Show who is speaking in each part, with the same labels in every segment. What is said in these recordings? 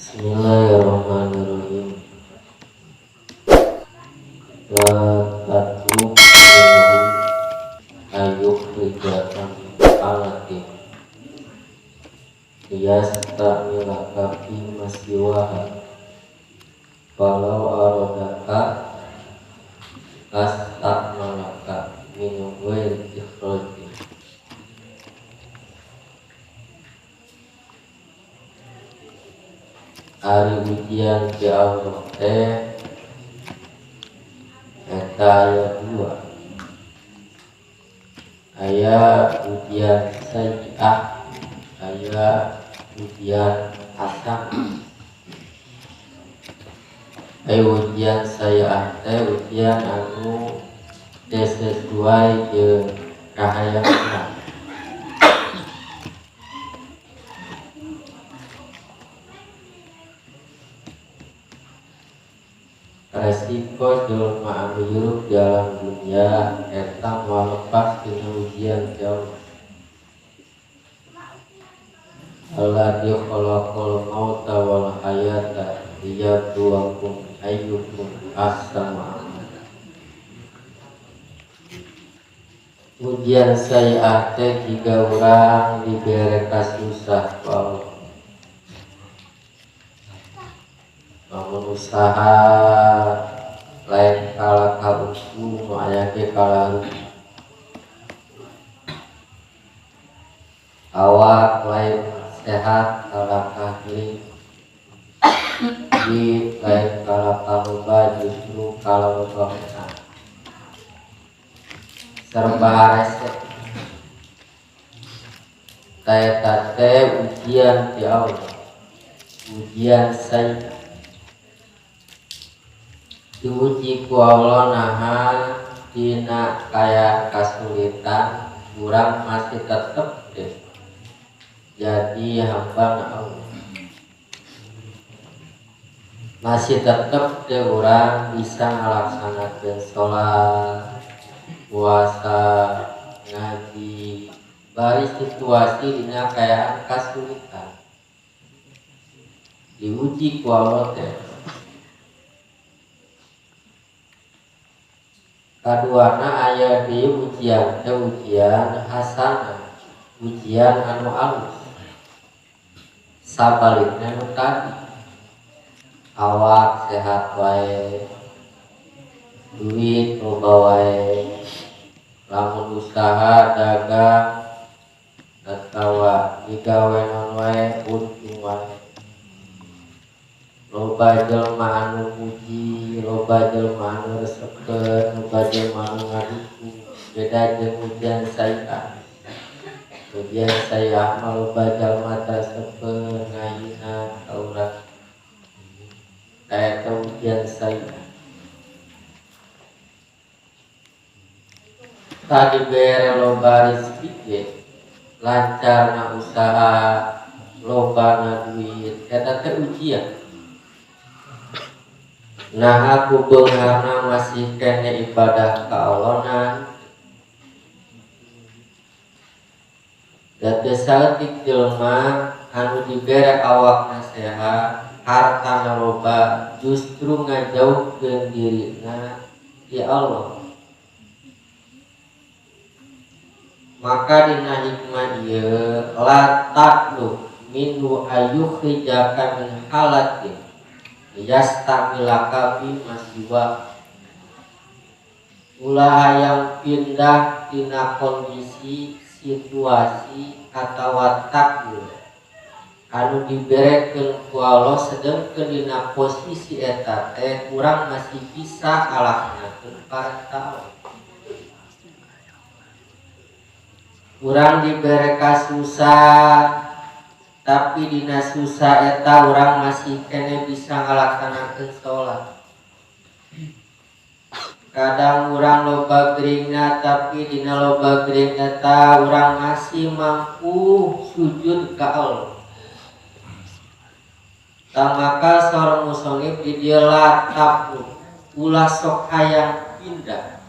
Speaker 1: Bismillahirrahmanirrahim. La tatlub minhu ayyukhrijaka min halatin liyastamilaka fi masiwaha walau aradaka lastakmalaka min ghairi ikhrajin. Ari ujian ti Allah teh eta aya dua. Aya ujian sayyi'ah, aya ujian hasanah. Aya ujian sayyi'ah teh ujian anu teu sesuai jeung kahayang urang. Resiko jelema anu hirup di alam dunia eta moal lepas tina ujian ti Allah. Alladzi khalaqal mauta wal hayata liyabluwakum ayyukum ahsanu amala. Ujian sayyi'ah teh jiga urang dibere kasusah ku Allah. Lamun usaha lain kalah kauntung nu aya ge kalah rugi. Awak lain sehat kalah gering. Duit lain kalah loba justru kalah loba hutang. Serba harese. Eta teh ujian ti Allah. Ujian sayyi'ah. Diuji ku Allah naha dina kaya kasulitan urang masih tetep deh jadi hamba Allah. Masih tetep deh urang bisa ngalaksanakeun sholat, puasa, ngaji, bari situasi dina kayaan kasulitan. Diuji ku Allah teh. Kaduana aya di ujian teh ujian hasanah, ujian anu alus. Sabalikna nu tadi, awak sehat wae, duit loba wae, lamun usaha dagang atawa digawe naon wae untung wae. Loba jelema anu muji, loba jelema anu resepeun, loba jelema anu ngadukung. Beda jeung ujian sayyi'ah. Ujian sayyi'ah mah loba jelema resepeun ngahina ka urang. Eta ujian sayyi'ah. Tadi bere loba rezeki ge, lancarna usaha, lobana duit, eta teh ujian. Nah aku beungharna masih kene ibadah ka Allah na. Da teu saeutik jelema anu dibere awakna sehat, hartana loba, justru ngajauhkeun dirina ti Allah. Maka dina hikmah ieu la ta'lu minhu ayyukhrijaka min halatin yastamilaka fi masiwa. Ulah hayang pindah tina kondisi, situasi atawa takdir anu diberekeun ku Allah, sedengkeun dina posisi eta teh urang masih bisa ngalaksanakeun parentah Allah. Urang dibere kasusah, tapi dina susah eta urang masih kene bisa ngalaksanakeun sholat. Kadang urang loba geringna, tapi dina loba gering eta urang masih mampu sujud ka Allah. Tah maka saur musonib di dieu la tabu ulah sok hayang pindah.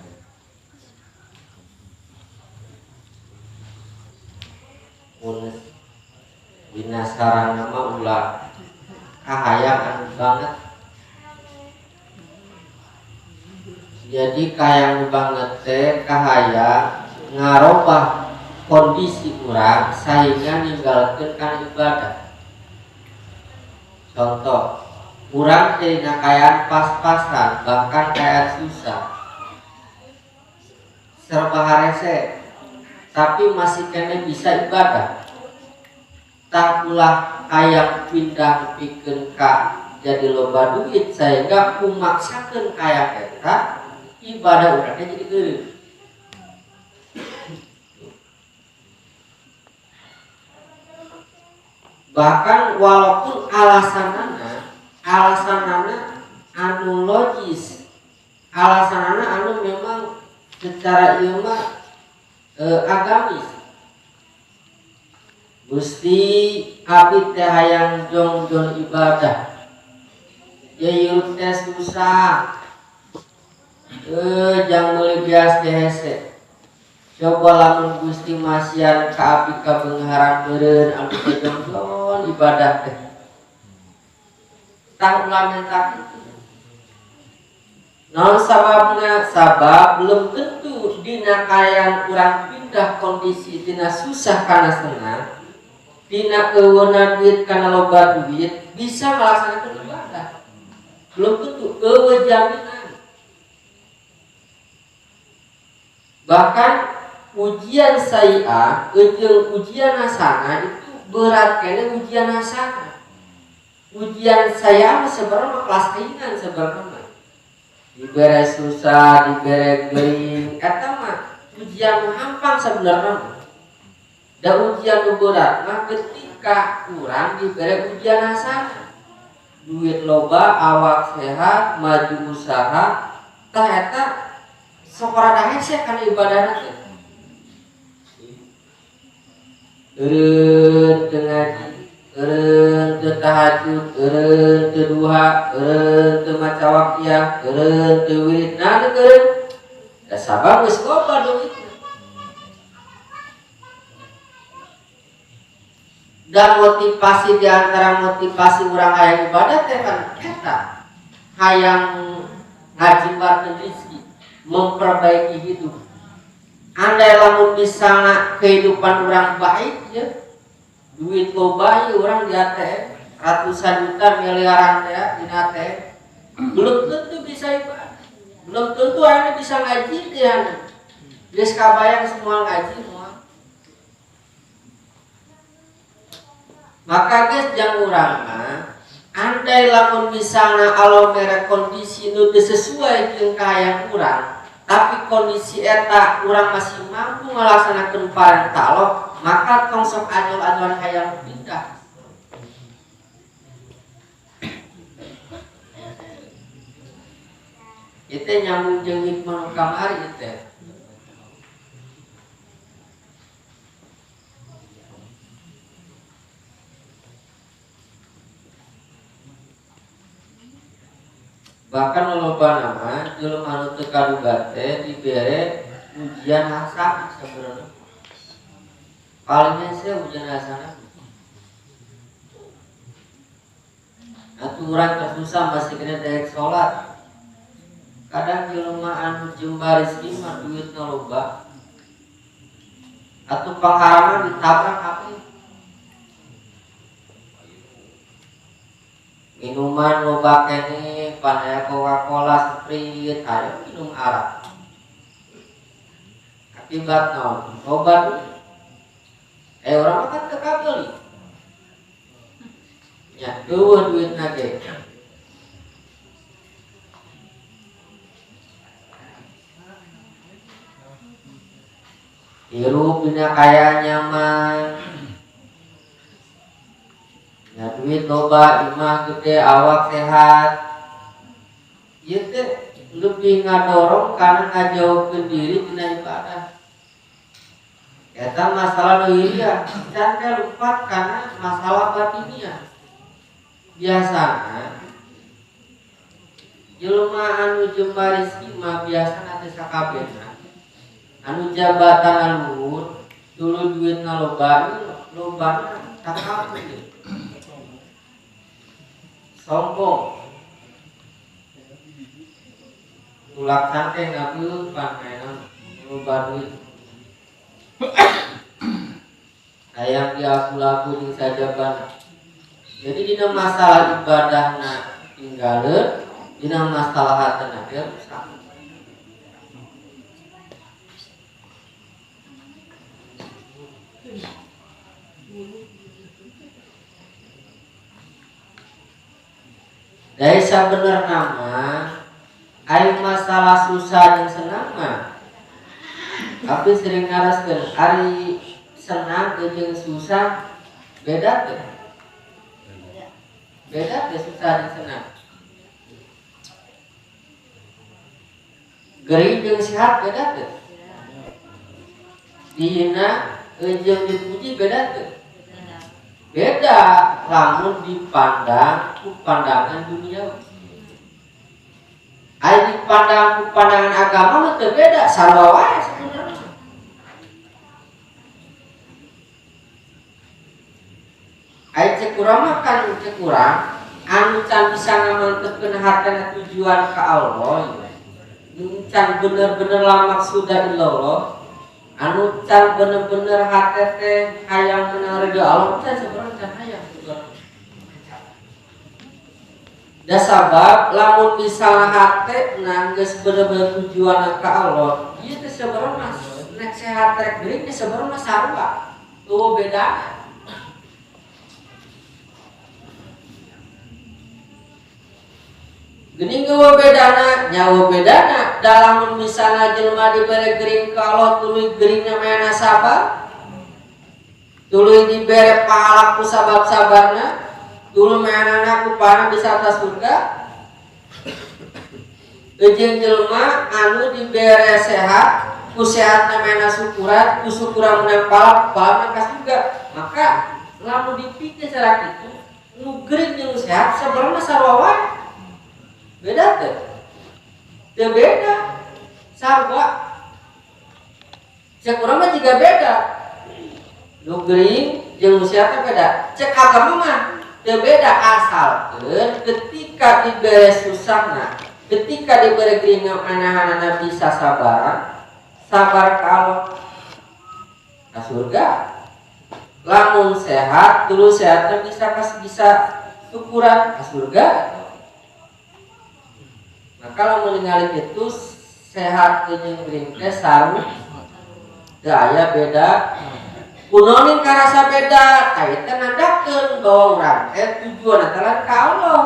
Speaker 1: Mun dina sarana mah ulah Kahayang anu banget. Jadi kahayang banget teh kahayang ngarobah kondisi urang sehingga ninggalkeun kana ibadah. Contoh, urang teh dina kaayaan pas-pasan, bahkan kaayaan susah, serba harese, tapi masih kene bisa ibadah. Tah ulah hayang pindah pikeun ka jadi loba duit sehingga kumaksakeun kaya eta ibadah urang teh jadi eureun. Bahkan walaupun alasanana anu logis, alasanana anu memang secara ilmu agamis. Gusti abdi teh hayang jongjon ibadah. Ya hirup teh susah. Jang meuli beas teh hese. Coba lamun Gusti masihan ka abdi kabeungharan meureun abdi teh jongjon ibadah teh. Tah ulah minta kitu. Naon sababna? Sabab belum tentu dina kaayaan urang pindah kondisi dina susah kana senang, dina eueuna duit kana loba duit bisa melaksanakan ibadah. Belum tentu eueuh jaminan. Bahkan ujian sayi'ah jeung ujian hasanah itu berat kene ujian hasanah. Ujian saya mah sebenarnya kelas ringan sebenarnya. Dibere susah, dibere gering, eta mah ujian hampang sebenarnya. Da ujian nu berat mah ketika urang dibere ujian hasanah. Duit loba, awak sehat, maju usaha, tah eta sok rada hese kana ibadahna teh. Eureun teu ngaji, eureun teu tahajud, eureun teu duha, eureun teu maca waqiah, eureun teu wirid, nah eureun. Da sabab geus loba duitna. Dan motivasi di antara motivasi urang hayang ibadah teh kan eta hayang ngajimbarkeun rezeki, memperbaiki hidup. Andai lamun misalna kehidupan urang baik ya, duit loba ya urang di ATM ratusan juta miliaran teh di ATM, belum tentu bisa ibadah, belum tentu anda bisa ngaji dia. Geus kabayang semua ngaji semua. Maka geus jang urang mah andai lamun misalna Allah mere kondisi nu teu sesuai jeung kahayang urang, tapi kondisi eta urang masih mampu ngalaksanakeun parentah Allah, maka tong sok ajol-ajolan hayang pindah. Itu nyambung jeung hikmah nu kamari teh. Bahkan loba nama jelema anu teu kaduga teh dibere ujian hasanah sebenarnya. Palingnya sih ujian hasanah. Atuh urang tersusah masih kena daek sholat. Kadang jelema anu jembar rezeki mah duitna loba. Atuh pangharana ditabrak kabeh. Minuman loba keneh, pan aya Coca-Cola, Sprite, aya minum arak. Akibat naon? Loba duit. Urang mah kan teu kabeuli. Nya, eueuh duitna ge. Hirup dina kaya nyaman. Ya duit loba, imah gede, awak sehat. Ieu teh lebih ngadorong karena ngajauhkeun diri tina ibadah. Eta masalah dohiriah, can teh lupa karena masalah batiniah. Biasana jelema anu jembar rezeki mah biasana teh sakabehna. Anu jabatan luhur, dulu duitna loba, lobana takabur. Sombong. Tulak santai ngabeul pangaenan loba duit. Hayang diaku-laku jeung sajabana. Jadi dina masalah ibadahna tinggaleun, dina masalah hatena ge rusak. Dari sabenerna mah ari masalah susah jeung senang mah tapi sering ngaraskeun ari senang jeung susah beda teh. Beda teh susah jeung senang. Gering jeung sehat beda teh. Dihina jeung dipuji beda teh. Beda lamun dipandang ku pandangan dunia. Ari dipandang ku pandangan agama mah teu beda, sarua wae sebenarnya. Ari cek urang mah kan cek urang anu can bisa ngamantepkeun hartana tujuan ka Allah, nu can bener-bener la maksuda illallah, anu can bener-bener hate teh hayang menang ridho Allah, can sebenarnya can hayang sebenarnya. Da sabab lamun misalna hate na geus bener-bener tujuan ka Allah, ieu teh sebenarnya nek sehat rek gering teh sebenarnya sarua. Tuh bedana. Geuning eueuh bedana, nyawa bedana. Da lamun misalna jelema dibere gering ka Allah tuluy geringna mayana sabar, tuluy dibere pahala ku sabab sabarna, tuluy mayanana ku pahala bisa atas surga. Jeung jelema anu dibere sehat, ku sehatna mayana syukuran, ku syukuran menang pahala, pahala ka surga. Maka lamun dipikir secara kitu, nu gering jeung sehat sebenarnya sarua wae. Beda teh? Teu beda. Sarua. Cek urang mah jiga beda. Nu gering jeung nu sehat teh beda. Cek agama mah teu beda asalkeun ketika dibere susahna, ketika dibere gering manahanana bisa sabar, sabar ka Allah ka surga. Lamun sehat, dulu sehatna bisa bisa syukuran ka surga. Maka lamun ningali kitu sehat jeung gering teh sarua teu aya beda. Kunoning karasa beda, tah ieu teh nandakeun bahwa urang teh tujuanna teh lain ka Allah.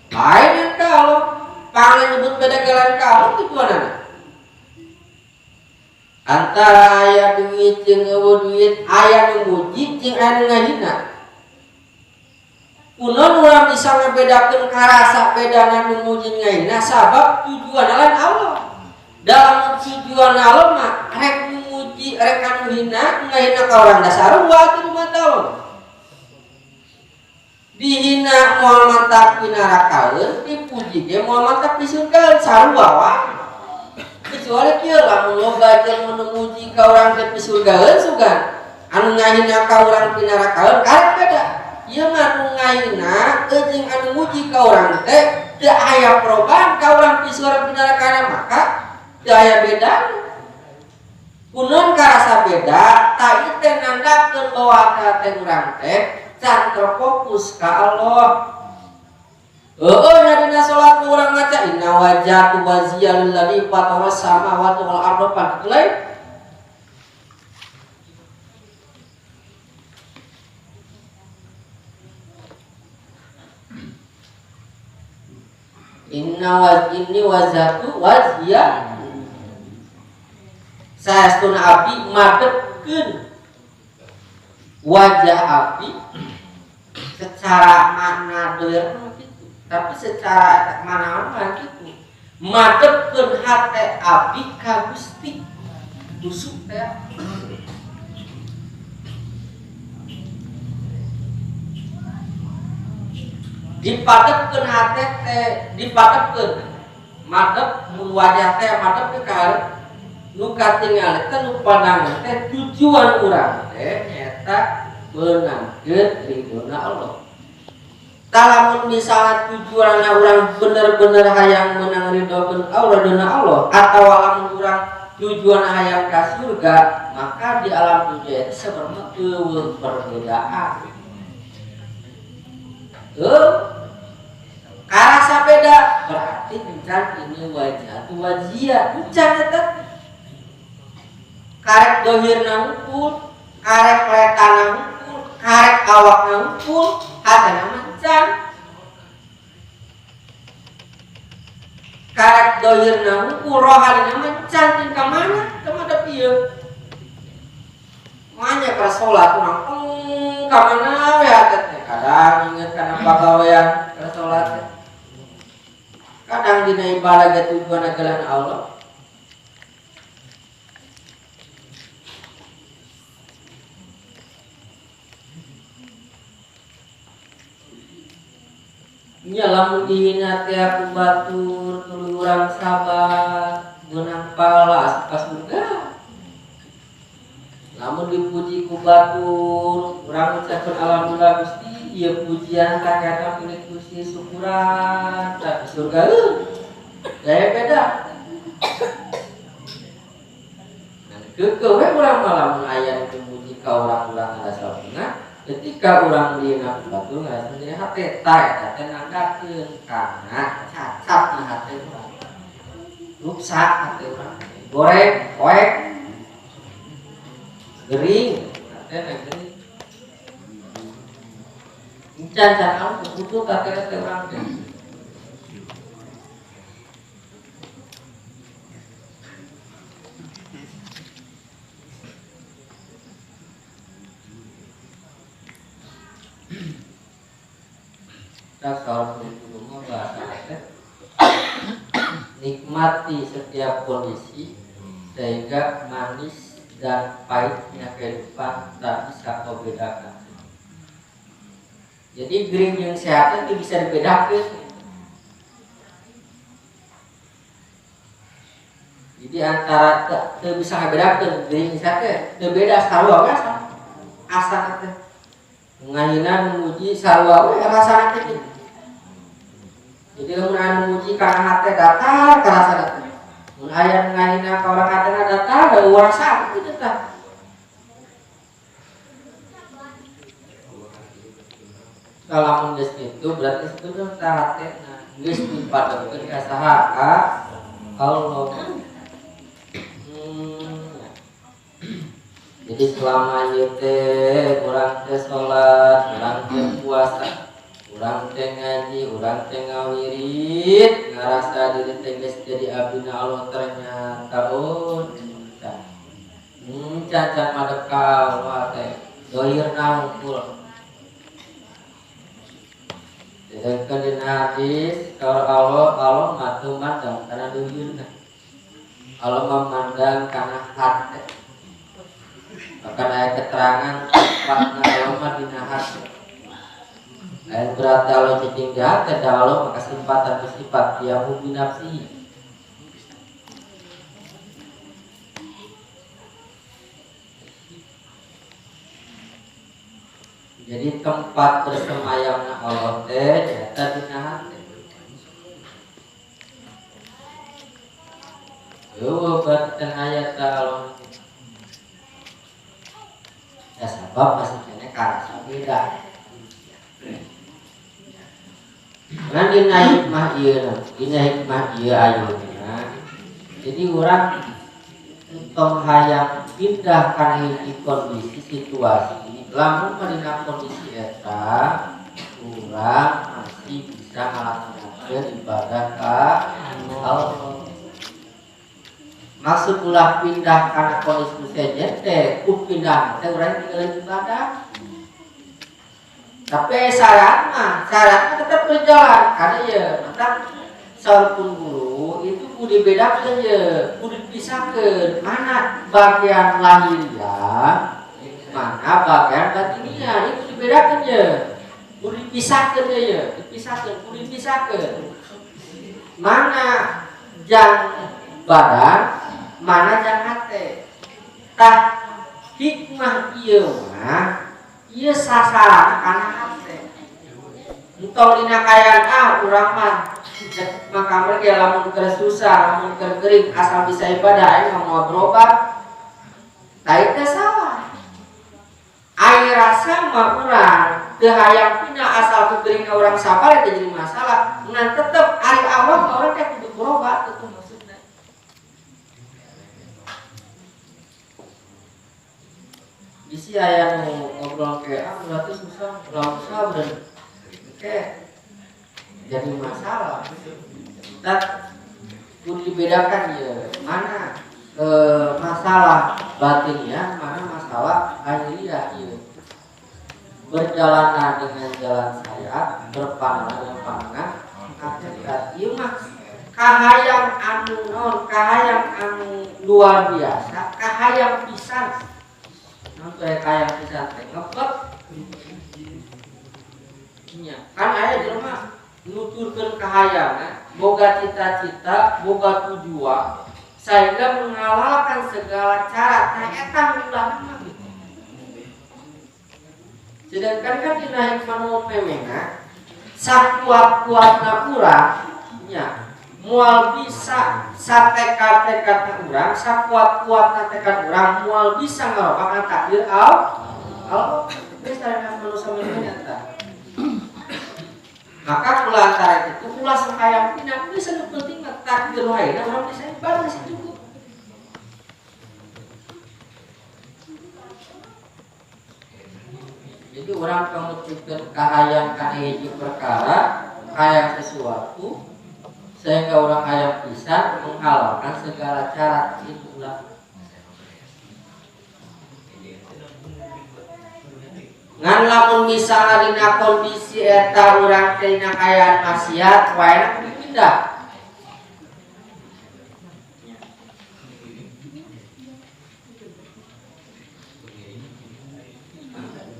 Speaker 1: Lain ka Allah. Pangna nyebut beda ge lain ka Allah tujuanna. Antara aya duit jeung eueuh duit, aya nu muji jeung aya nu ngahina. Kunon urang bisa ngebedakeun karasa bedana nu muji ngahina sabab tujuanna lain Allah. Dalam tujuan Allah mah rek nu muji rek anu hina ngahina ka urang da sarua atuh di mata Allah. Dihina moal mantak pinarakaeun, dipuji ge moal mantak disurgaeun, sarua wae. Kecuali kieu lamun loba jeung nu muji ka urang teh pisurgaeun sugan, anu ngahina ka urang pinarakaeun karek beda. Ieu mah nu ngahina jeung anu muji ka urang teh teu aya perubahan ka urang pisurga pinarakaeun, maka teu aya beda. Kunon karasa beda, tah ieu teh nandakeun bahwa teh urang teh can terfokus ka Allah. Heueuh nya dina salat urang maca inna wajhatu wajhiya lillazi fatara samawati wal arda pan lain. Inna wa inni wajhatu wajhiya saestuna abdi madepkeun wajah abdi secara makna doer gitu, tapi secara mana mah gitu madepkeun hate abdi ka Gusti busuk teh. Dipadepkeun hate teh, dipadepkeun madep mun wajah teh madep ka hareup nu katingal teh nu pandangan teh tujuan urang teh nyaeta meunangkeun ridhona Allah. Lamun misalnya tujuan orang bener-bener hayang menang ridho Allah dina Allah atau lamun urang tujuan hayang ka surga, maka di alam dunia itu sebenarnya eueuh perbedaan. Karasa beda berarti encan ini wajah tu wajia encan eta karek dohirna hungkul, karek letana hungkul, karek awakna hungkul, hatena mah encan. Karek dohirna hungkul, rohanina mah encan jeung ka mana? Ka madep ieu. Manya ka salat urang ka mana we hate teh? Kadang inget kana pagawean ka salat teh. Kadang dina ibadah ge tujuanna jalan Allah. Nya lamun dihina teh ku batur tuluy urang sabar meunang pahala asup ka surga. Lamun dipuji ku batur urang ngucapkeun alhamdulillah Gusti ieu pujian ka eta milik Gusti syukuran ka surga euy. Daya beda. Nah, keukeuh we urang mah lamun aya nu muji ka urang-urang ada sabuna. Ketika orang dina ku batur ngarasa jadi hate ta eta teh nanggakeun kana cacat na hate urang. Rusak hate urang. Goreng, poek. Gering, hate na gering. Encan can anu kudu ka teh urang teh. Kita kalau rumah bahasa teh nikmati setiap kondisi sehingga manis dan pahitnya kehidupan tak bisa kau bedakan. Jadi gering yang sehat itu bisa dibedakan. Jadi antara teu bisa ngabedakeun gering sehat teh beda sarua we asa teh. Ngahina memuji sarua we rasana teh. Jadi lamun anu muji kana hate datar karasana teh. Mun aya ngahina ka urang hatena datar da urang rasa kitu tah. Kalau geus kitu berarti sebenarnya tah hatena geus dipadamkeun ka saha ka Allah. Jadi selama ieu teh urang teh salat, urang teh puasa, urang teh ngaji, urang teh ngawirid, ngarasa diri teh geus jadi abdina Allah ternyata oh encan. Encan madep ka Allah teh dohirna hungkul. Sedangkan dina hadis kalau Allah mah teu mandang kana dohirna. Allah memandang kana hate. Bahkan ayat keterangan tempatna Allah mah dina hate. Ayat berarti Allah cicing di hati, da Allah maka sifat dan sifat dia binafsi. Jadi tempat bersemayamna Allah teh nyata dina hati. Eueuh berarti teh ayat Allah. Ya sebab masih kene karasa beda. Nah dina hikmah ieu, dina hikmah ieu ayeuna. Jadi urang entong hayang pindah kana hiji kondisi situasi, lamun dina kondisi eta urang masih bisa ngalaksanakeun ibadah ka Allah. Maksud ulah pindah kana kondisi sejen teh, ku pindah teh urang tinggal ibadah. Tapi syarat mah tetap berjalan karena ya mantap saur pun guru itu kudu dibedakeun ye, kudu dipisahkeun mana bagian lahiriah, mana bagian batiniah, itu dibedakeun ye. Kudu dipisahkeun ye, dipisahkeun, kudu dipisahkeun. Mana jang badan, mana jang hate. Tah hikmah ieu mah ieu sasaran kana hate. Entong dina kaayaan ah urang mah maka mereka lamun keur susah, lamun keur gering asal bisa ibadah aing mah moal berobat. Tah itu salah. Ai rasa mah urang teu hayang pina asal kegering urang sabar itu jadi masalah. Ngan tetep ari awam mah urang teh kudu berobat itu maksudna. Bisi aya nu ngobrol ke ah berarti susah, ulah susah bener. Oke. Jadi masalah. Dan kudu dibedakan ya, mana masalah batinnya, mana masalah lahiriah ya. Berjalan dengan jalan syariat, berpandangan dengan pandangan hakikat. Ieu mah kahayang anu non, kahayang anu luar biasa, kahayang pisan. Naon teh kahayang pisan teh ngebet. Nya, kan aya jelema nuturkeun kahayangan, boga cita-cita, boga tujuan, sehingga menghalalkan segala cara. Nah, eta ulah mah gitu. Sedangkan kan dina hikmah nu memena sakuat-kuatna urang nya moal bisa satekad-tekadna urang, sakuat-kuatna tekad urang moal bisa ngarobakan takdir Allah. Geus tarekat manusia memena eta. Maka kulantaran itu ulah sakayang pina bisa nu penting mah takdir wae da urang bisa ibadah sih cukup. Jadi orang memutuskan kahayang ka hiji perkara, kahayang sesuatu sehingga orang hayang pisan menghalalkan segala cara itu ulah. Ngan lamun misalnya dina kondisi eta urang teh dina kaayaan maksiat wae kudu pindah.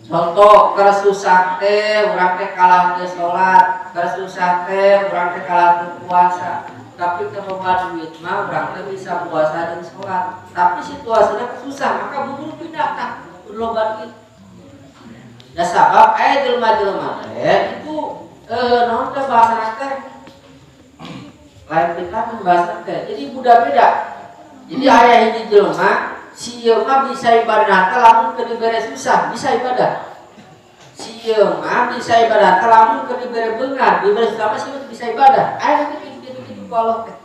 Speaker 1: Contoh keur susah teh urang teh kalah teu salat, keur susah teh urang teh kalah teu puasa. Tapi teu loba duit mah urang teh bisa puasa jeung salat. Tapi situasinya susah, maka buru pindah tah kudu loba duit. Da sabab aya jelema-jelema teh itu naon teh bahasana teh lain kita membahas teh. Jadi budak beda. Jadi aya hiji jelema si ieu mah bisa ibadah teh lamun keur dibere susah, bisa ibadah. Si ieu mah bisa ibadah teh lamun keur dibere beunghar, dibere susah mah si ieu bisa ibadah. Aya kitu-kitu ku Allah teh.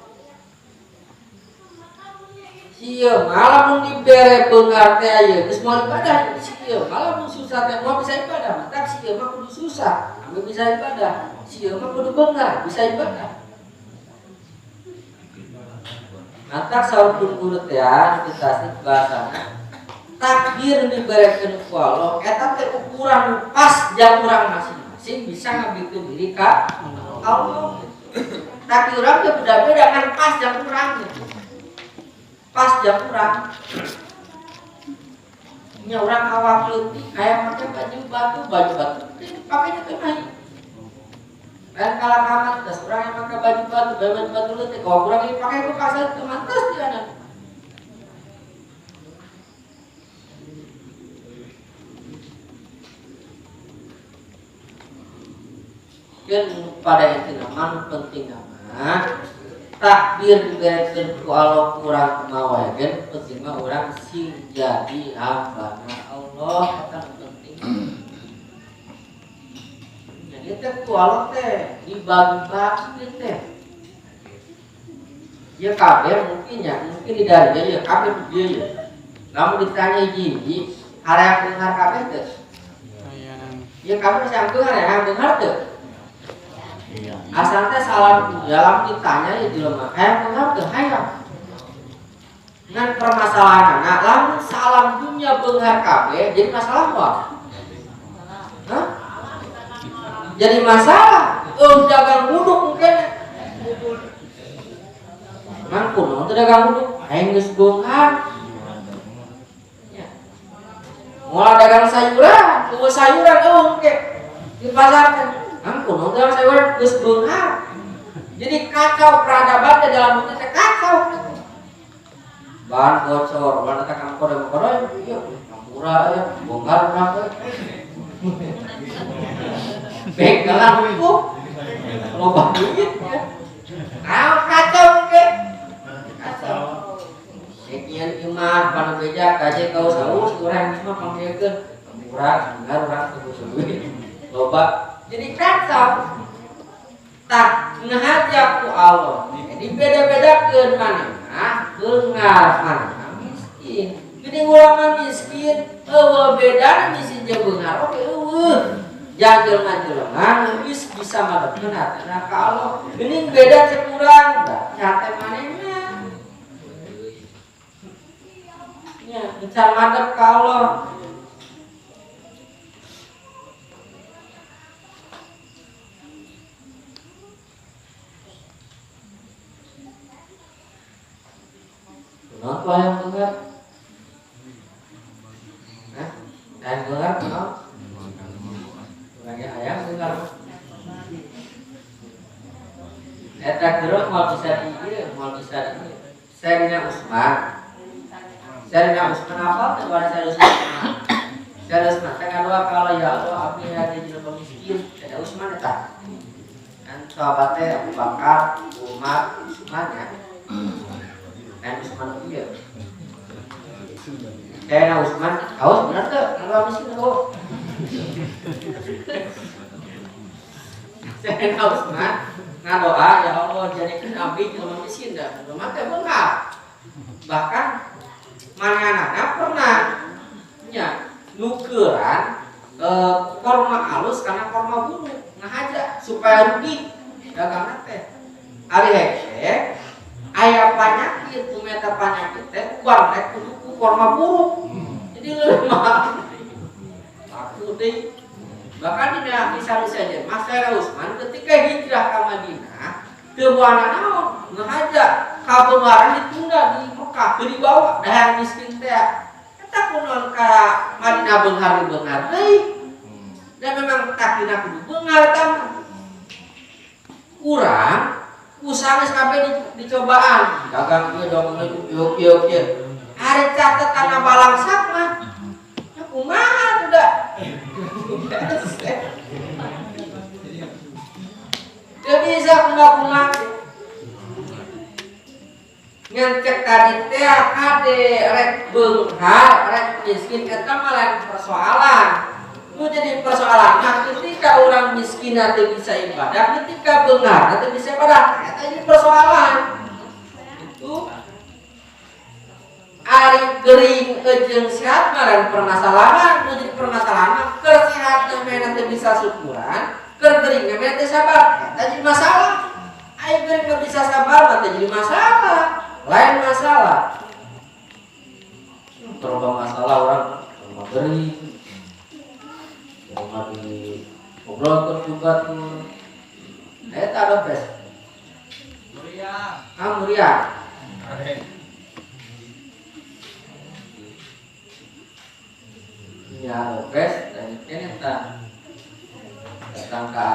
Speaker 1: Si ieu mah lamun dibere beunghar teh aya geus moal ibadah, si ieu mah lamun susah teh moal bisa ibadah. Matak si ieu mah kudu susah, anu bisa ibadah. Si ieu mah kudu beunghar, bisa ibadah. Matak saur pun guru teh kita bahasana takdir diberikan ku Allah eta teh ukuran nu pas jang urang masing-masing bisa ngabikeun diri ka Allah. Takdir urang teh beda-beda kan pas jang urang gitu. Pas jang urang. Nya urang awak leutik aya make baju batu, baju batu pakainya teh naik. Lain kalah kamantes urang yang make baju batu, baju batu leutik, kalau urang ini pakai ku kasar teu mantes dia na. Kan pada intina mah nu penting mah takdir diberikan ku Allah kurang kumaha wae gen penting mah urang sing jadi hambana Allah eta nu penting. Jadi teh ku Allah teh dibagi-bagi teh. Ya kabeh mungkin ya, mungkin di dari ya kabeh di dieu ya. Lamun ditanya hiji-hiji, hayang beunghar kabeh teh. Ya kabeh hayang beunghar, hayang beunghar teh. Asal teh salam dalam ditanya ya jelema hayang beunghar teh hayang. Ngan permasalahanna lamun salam dunya beunghar kabeh jadi masalah moal? Hah? Jadi masalah. Oh, dagang buduk mungkin. Mang kunaon teh dagang buduk? Aing geus beunghar. Ya. Moal dagang sayuran, eueuh sayuran eueuh engke di pasar teh. Mang kunaon teh dagang sayuran geus beunghar. Jadi kacau peradaban teh dalam dunia teh kacau. Bahan bocor, bahan eta kang kode ieu murah ya, beunghar urang teh. Bengkelan hukum loba duit ya. Ah kacau ke. Kacau. Sekian imah panu beja kaje kau saus urang mah pangkeun. Urang benar urang teu duit. Loba jadi kacau. Tah ngahaja ku Allah. Jadi beda-bedakeun manehna beunghar manehna miskin. Jadi urang mah miskin, eueuh bedana miskin jeung beunghar oge eueuh. Jelema-jelema geus bisa madepkeun hatena ka Allah. Geuning beda cek urang, da hate manehna. Nya, bisa madep ka Allah. Kunaon hayang beunghar? Hah? Hayang beunghar kunaon? Orangnya hayang beunghar. Eta geruk moal bisa di ieu, moal bisa di ieu. Sayyidina Utsman. Sayyidina Utsman apa teh waris Sayyidina Utsman? Sayyidina Utsman teh ngadoa ka Allah, ya Allah abdi hade jelema miskin. Sayyidina Utsman eta. Kan sahabat teh Abu Bakar, Umar, Utsman ya. Kan Utsman ieu. Sayyidina Utsman, haus bener teu? Ngadoa miskin eueuh. Sayyidina Utsman ngadoa, ya Allah jadikan abdi jelema miskin dah. Jelema teh beunghar. Bahkan manehna pernah nya nukeran korma alus karena korma buruk ngahaja supaya rugi dagangna teh. Ari hese aya panyakit kumeta panyakit teh uang teh kudu ku korma buruk. Jadi leuwih mahal. Laku deui. Bahkan dina kisah saja Mas Sayyidina Utsman ketika hijrah ke Madinah teu buana naon ngahaja kabeungharan ditunda di Mekah teu dibawa dahar miskin teh. Eta kunaon ka Madinah beunghar beunghar deui. Dan memang takdirna kudu beunghar eta mah. Urang usaha geus kabeh dicobaan, dagang ieu dagang ieu kieu kieu kieu. Ari catetanna balangsak mah. Ya kumaha tuh da? Teu bisa kumaha-kumaha. Ngan cek tadi teh kade rek beunghar, rek miskin eta mah lain persoalan. Nu jadi persoalan mah ketika orang miskin teu bisa ibadah, ketika beunghar teu bisa ibadah, eta jadi persoalan. Itu ari gering jeung sehat mah lain permasalahan, nu jadi permasalahan mah keur sehat mah teu bisa syukuran, keur gering mah teu sabar, eta jadi masalah. Ari gering mah bisa sabar mah teu jadi masalah, lain masalah. Terlalu masalah orang terlalu gering, terlalu di obrolkeun juga tuh. Eta ada bes.
Speaker 2: Muria.
Speaker 1: Ah Muria. Ya Lopez dan eta datang ka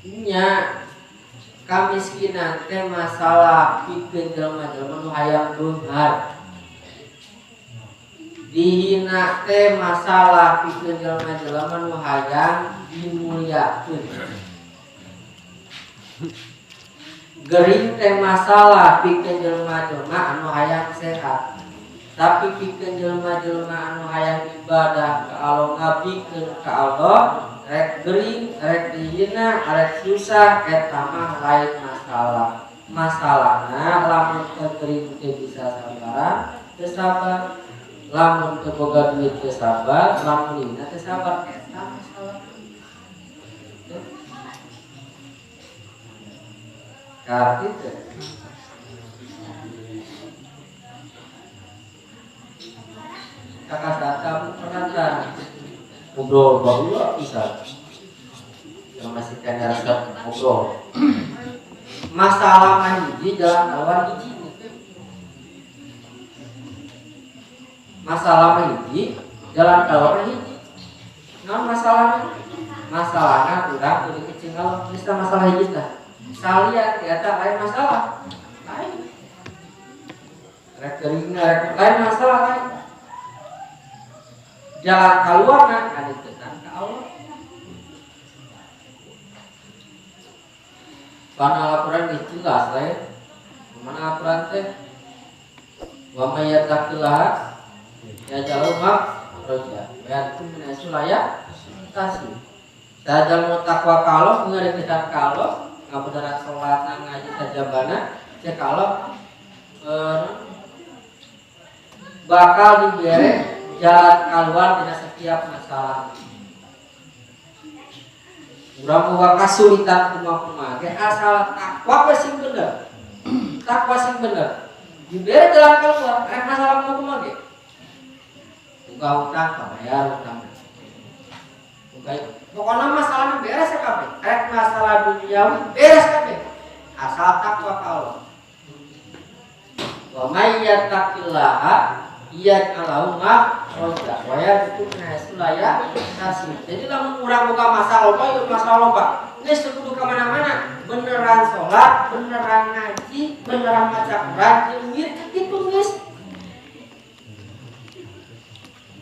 Speaker 1: nya kamiskinan teh masalah pikeun jelema-jelema nu hayang beunghar. Dihina teh masalah pikeun jelema-jelema nu hayang dimuliakeun. Gering teh masalah pikeun jelema-jelema anu hayang sehat. Tapi pikeun jelema-jelema anu hayang ibadah ka Allah, ngabdikeun ka Allah, rek gering, rek dihina, rek susah, eta mah lain masalah. Masalahna lamun teu gering teu bisa sabaran, teu sabar. Lamun teu boga duit teu sabar, lamun dihina teu sabar, eta masalah. Karti teh. Kakak kamu pernah kan ngobrol baru bisa yang masih kena resep ngobrol masalah mah hiji jalan keluar hiji masalah mah hiji jalan keluar hiji non masalahnya masalahnya urang kudu kecil kalau bisa masalah hiji tah salian eta lain masalah lain rek geuringna rek lain masalah lain. Jalan kaluarna ngadeukeutan ka Allah. Karena Al-Quran geus jelas lain. Mana Al-Quran teh? Wa may yattaqillaha yaj'al lahu makhraja wa yarzuqhu min haitsu la yahtasib. Sajal mau takwa ka Allah, ngadeukeutan ka Allah, ngabeneran salat, ngaji sajabana, cek Allah bakal dibere jalan keluar dina setiap masalah. Urang boga kasulitan kumaha-kumaha ge asal takwa we sing bener. Takwa sing bener. Dibere jalan keluar, rek masalah kumaha-kumaha ge. Buka hutang, bayar hutang. Buka, pokoknya masalahnya beres ya kabeh. Rek masalah duniawi beres kabeh. Asal takwa ka Allah. Wa may yattaqillaha yaj'al lahu makhraja wa yarzuqhu min haitsu la yahtasib. Jadi lamun urang boga masalah loba, ieu masalah loba. Geus teu kudu ka mana-mana. Beneran salat, beneran ngaji, beneran maca Quran, jeung wirid kitu geus.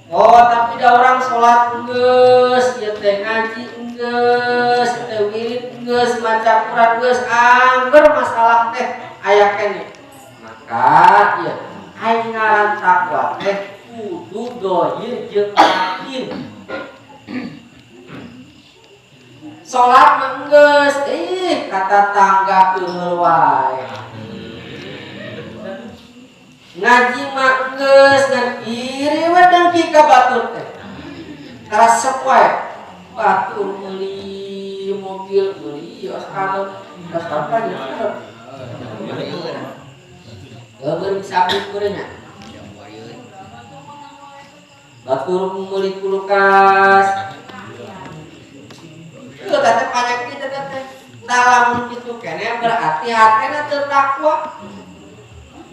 Speaker 1: Oh, tapi da orang salat geus, ieu teh ngaji geus, ieu teh wirid geus, maca Quran geus, angger masalah teh aya keneh. Maka ieu ai ngaran takwa teh kudu dohir jeung batin. Salat mah geus, kata tangga keuheul wae. Ngaji mah geus ngan iri we dengki ka batur teh. Karesep wae. Batur meuli mobil, meuli Oscar, Oscar apa gitu. Geueur bisa kuring nya. Batur meuli kulkas. Ieu teh panyakit teh teh. Lamun kitu keneh berarti hatena teu takwa.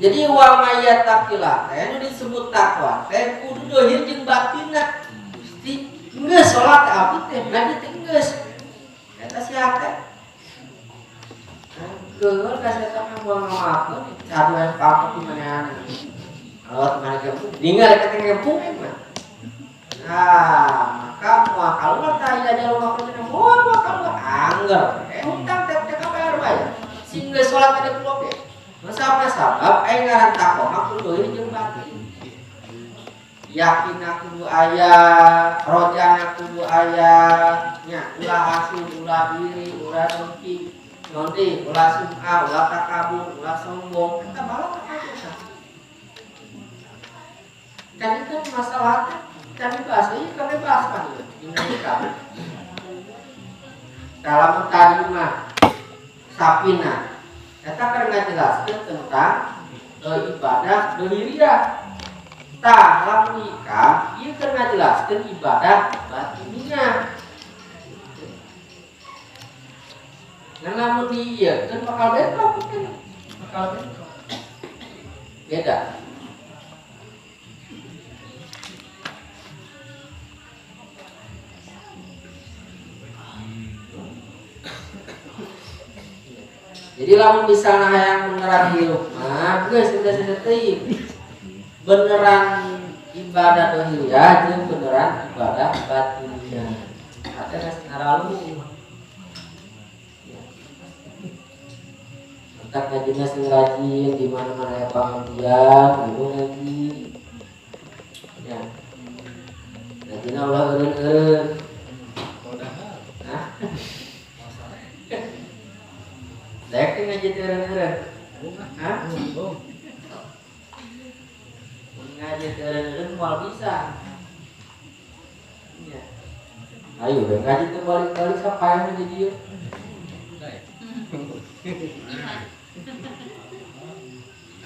Speaker 1: Jadi wa mayattaqillah teh nu disebut takwa teh kudu dohir jeung batinna. Gusti geus salat abdi teh ngaji teh geus. Eta si hate. Keul ka setan mah moal ngamakeun cadu yang pakai di mana-mana. Kalau mana gempung, ningal ka teh gempung mah. Nah, maka moal kaluar tah ieu aja rumah kerja moal moal kaluar angger. Hutang teh teh kabayar bae. Sing geus salat ada kulo ge. Masa sabab aya ngaran takwa mah kudu dohir jeung batin. Yakin kudu aya, rojana kudu aya, nya ulah hasud, ulah iri, ulah dengki, nanti ulah sum'ah, ulah takabur, ulah sombong, eta balak takabur. Kan itu masalah teh, kan dibahas, ieu kan dibahas kan ieu, dina hikam. Dalam tadi mah sapina eta keur ngajelaskeun tentang ibadah dohiriah. Tah lamun hikam ieu keur ngajelaskeun ibadah batiniah. Nah, lamun diieukeun bakal bentrok kan? Bakal bentrok. Beda. Jadi lamun misalnya hayang beneran hirup mah geus teu teuing. Beneran ibadah dohiriah jeung beneran ibadah batiniah. Ate geus ngaralu. Entak ngajina sing rajin di mana-mana aya pangajian, kudu ngaji. Ya. Ngajina ulah eureun-eureun. Hah? Daek teh ngaji teh eureun-eureun. Hah? Ngaji teh eureun-eureun moal bisa. Ya. Ayo we ngaji teh balik-balik sapaeun di dieu.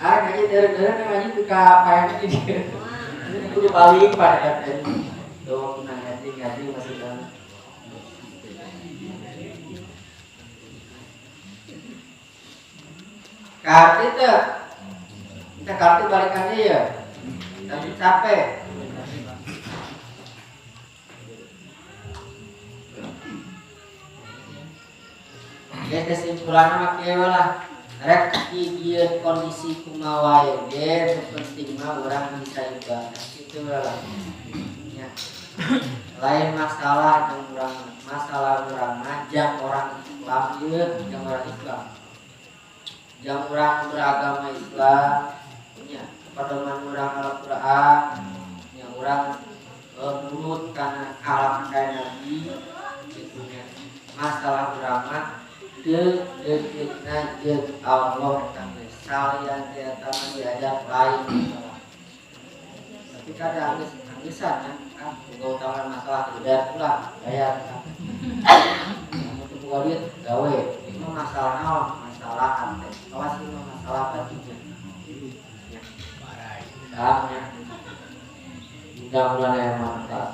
Speaker 1: Ah, ngaji teh eureun-eureun ngaji teh ka paeun di dieu. Ini kudu balik pada tadi. Tuh ngaji ngaji masih dalam. Kartu itu, kita kartu balikannya ya, tapi capek. Ya kesimpulannya mah kieu lah. Rek ieu kondisi kumaha wae ge, nu penting mah urang bisa ibadah. Kitu lah. Ya. Lain masalah jeung urang, masalah urang mah jang orang Islam ieu, jang orang Islam. Jang urang beragama Islam nya, pedoman urang Al-Qur'an nya, urang nurut kana akhlak ka Nabi kitu nya. Masalah urang mah teu deukeutna jeung Allah eta geus salian teh eta mah diajak lain masalah. Tapi kadang geus anggesan nya, ah boga utangan masalah bayar ulah, bayar. Mun teu boga duit gawe, ieu mah masalah naon? Masalah hate. Awas ieu mah masalah batinnya. Ya. Paham ya? Mudah-mudahan aya manfaat.